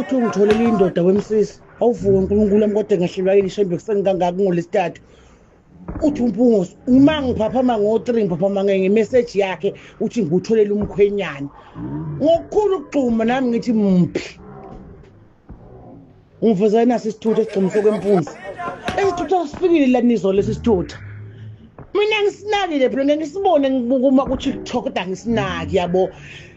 Uthi ungitholele indoda wemsisi. Awuvuke uNkulunkulu wami kodwa ngehlelwa yini shembe kuseni kangaka ngolesithathu. Uthi uMpungose uma ngiphaphama ngo-3 ngiphaphama ngemeseji yakhe uthi ngikutholele umkhwenyana. Ngokukhulu ukugxuma nami ngithi mphi. Ungiveze naso isithutha esigxumise kwempunzi. Isithutha sifikile la nizo lesi sithutha. Mina ngisinakile phela ngeke ngisibone ngibuka uma ku-TikTok kodwa ngisinaki yabo.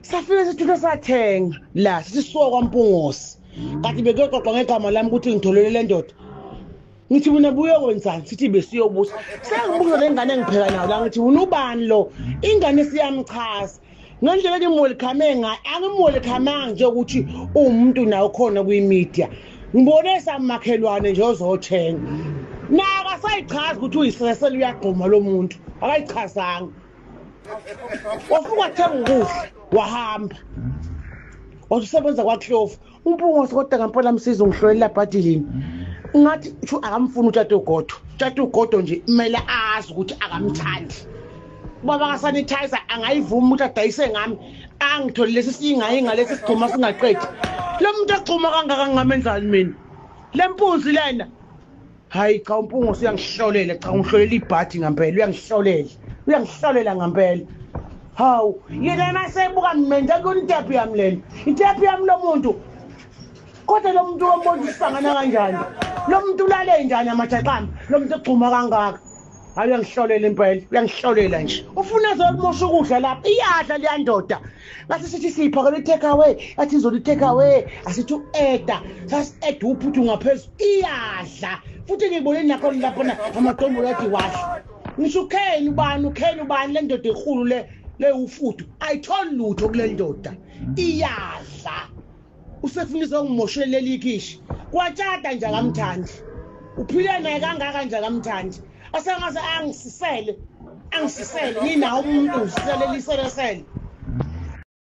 Safika isithutha sathenga la sisisuka kwaMpungose. Kanti bekuyoxoxwa ngegama lami ukuthi ngitholele le ndoda. Ngithi mina buyokwenzani sithi besiyobusa. Sengibuza le ngane engipheka nayo la ngithi wena ubani lo? Ingane siyamchaza. Ngendlela engimwelcome ngayo, angimwelcomanga nje ukuthi uwumuntu nawe khona kwi-media. Ngibone samakhelwane nje ozothenga. Naka sayichaza ukuthi uyisesele uyagquma lo muntu. Akayichazanga. Wafika wathenga ukudla wahamba. Wathi usebenza kwaClover. uMpungose kodwa ngempela msiza ungihlolela bhadilini. Ngathi thu akamfuni utata ugodo. Utata ugodo nje kumele azi ukuthi akamthandi. Baba ka-sanitizer angayivuma ukuthi adayise ngami angithole lesi singayinga lesi sigxuma singaqedi. Lo muntu ogxuma kangaka ngingamenzani mina? Le mpunzi lena. Hayi cha uMpungose uyangihlolela cha ungihlolela ibhadi ngempela uyangihlolela. Uyangihlolela ngempela. Hawu yena masebuka mina kuyintephu yami lena. Intephu yami lo muntu. Kodwa lo muntu wombona usangana kanjani? Lo muntu ulale njani amajaqamba? Lo muntu ogxuma kangaka. Hayi uyangihlolela impela, uyangihlolela nje. Ufuna zokumosha ukudla lapha, iyadla leya ndoda. Ngathi sithi siyiphakela i-take away, athi izola i-take away, asithi u-eda, sasi-eda uphuthu ngaphezulu, iyadla. Futhi ngibone nakho lapho na amadombolo athi wadla. Ngisho uKhen ubani, uKhen ubani le ndoda enkulu le le ufudu, ayitholi lutho kule ndoda. Iyadla. Usefuna izongimoshela leli khishi. Kwatshata nje akamthandi. Uphile naye kangaka nje akamthandi. Asengaze angisisele. Angisisele nginawo umuntu ngisisele liselesele.